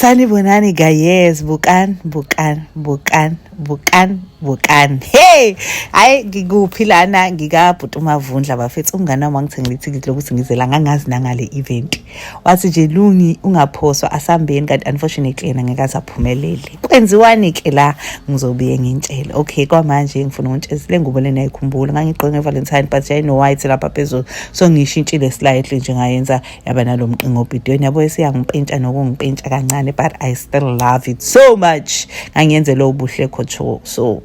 Sanibonani guys, bukani bukani bukani bukani bukani. Hey, hayi ngikuphi lana ngikabhuti uMavundla bafethu umngane wami wangithengela ithikithi lokuthi ngize la ngangazi nangale event. Wathi nje Lungi ungaphoswa asambeni kanti unfortunately yena ngeke azaphumelele. Kwenziwani ke la ngizobuye ngintshele. Okay, kwamanje ngifuna ukuntshela le ngubo lena ayikhumbula ngangigqoke ngeValentine but yayino white lapha phezulu. So ngishintshile slightly nje ngayenza yaba nalo mqingo obhidweni yabo esiyangipintsha nokungipintsha kancane but I still love it so much. Ngangiyenzele ubuhle couture so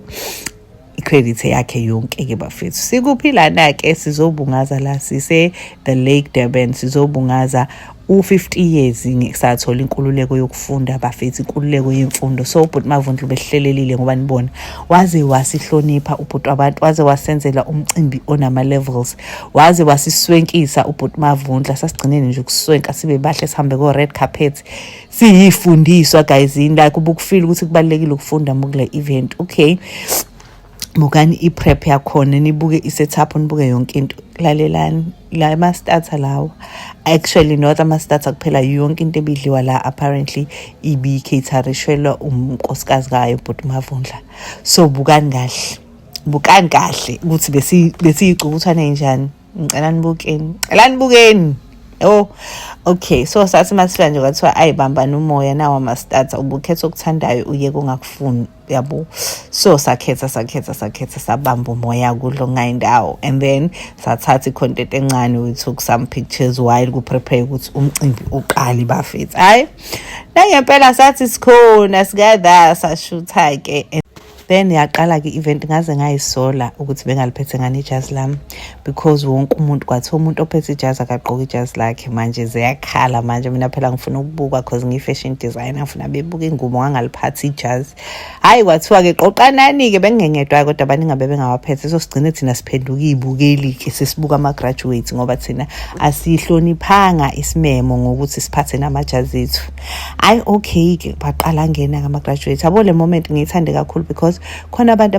i-credit yakhe yonke-ke bafethu. Sikuphi lana-ke sizobungaza la sise the Lake Durban sizobungaza u-50 years sathola inkululeko yokufunda bafethu, inkululeko yemfundo. So ubhuti Mavundla ubehlelelile ngoba nibona waze wasihlonipha ubhuti wabantu, waze wasenzela umcimbi onama-levels, waze wasiswenkisa ubhuti Mavundla. Sasigcineni nje ukuswenka sibe bahle sihambe ko-red carpet siyifundiswa guys, yini like ubukufila ukuthi kubalulekile ukufunda mukule event. Okay, bukani i-prep yakhona, nibuke i-setup, nibuke yonke into. Lalelani la ama-starter lawa, actually not ama-starter kuphela, yonke into ebidliwa la apparently ibi-caterishelwa unkosikazi kayo ubhuti Mavundla. So bukani kahle, bukani kahle ukuthi besiyicukuthwane enjani. Ngicela nibukeni, ngicela nibukeni. Oh, okay. So sathi masifika nje kwathiwa ayibambana umoya nawo ama-starter, ubukhetha okuthandayo uye kongakufuni yabo. So sakhetha sakhetha sakhetha sabamba umoya kudlo ngayindawo and then sathatha i-content encane, we took some pictures while ku-prepare ukuthi umcimbi uqale bafethu. Hhayi nangempela sathi sikhona sikada sashutha-ke. Then yaqala-ke i-event, ngaze ngayisola ukuthi bengaliphethe ngani ijazi lami because wonke umuntu kwathiwa umuntu ophethe ijazi akagqoke ijazi lakhe. Manje ziyakhala manje, mina phela ngifuna ukubukwa cause ngiyi-fashion designer, ngifuna bebuke ingubo ngangaliphathi ijazi. Hhayi kwathiwa-ke qoqanani-ke, bengingengedwa kodwa abaningi abebengawaphethe. So sigcine thina siphenduka iy'bukeli-ke sesibuka ama-graduates ngoba thina asihloniphanga isimemo ngokuthi siphathe namajazi ethu. Hhayi okay-ke baqala ngena-ke ama-graduates. Yabo le moment ngiyithande kakhulu because khona abantu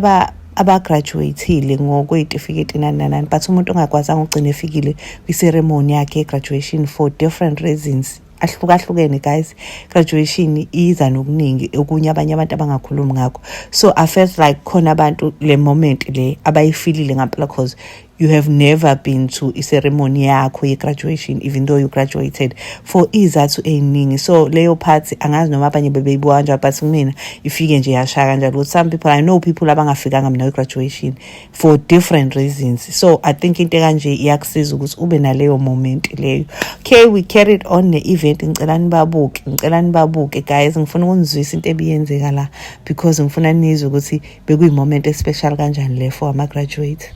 abagraduate-ile ngokwey'tifiketi nani nanani, but umuntu ongakwazanga ugcine efikile kwi-ceremony yakhe ye-graduation for different reasons ahlukahlukene guys. Graduation iza nokuningi okunye abanye abantu abangakhulumi ngakho. So I felt like khona abantu le moment le abayifilile ngampela cause you have never been to i-ceremony yakho ye-graduation even though you graduated for izathu ey'ningi. So leyo part angazi noma abanye bebeyibuka kanjalo but kumina ifike nje yashaya kanjalo ukuthi some people, I know people abangafikanga mina kwi-graduation for different reasons. So I think into ekanje iyakusiza ukuthi ube naleyo moment leyo. Okay, we carried on ne-event. Ngicela nibabuke, ngicela nibabuke guys, ngifuna ukunizwisa into ebiyenzeka la because ngifuna nizwe ukuthi bekuyi-moment especial kanjani le for ama-graduate.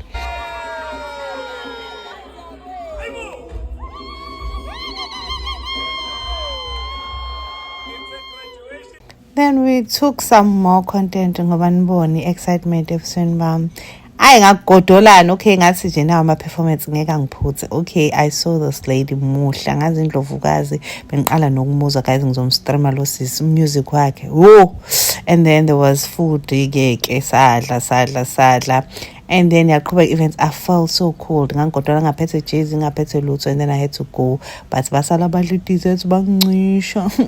Then we took some more content ngoba nibone i-excitement ebusweni bami. Ayi ngakugodolana, okay ngathi nje nawo ama-performance ngeke angiphuthe. Okay, I saw this lady muhle, ngazi indlovukazi, bengiqala nokumuzwa guys, ngizomstreama lo sisi music wakhe. Wo! And then there was food ke ke sadla sadla sadla. And then yaqhubeka events. I felt so cold. Ngangigodola ngaphethe jezi ngaphethe lutho and then I had to go. But basala badla i-dessert bangincisha.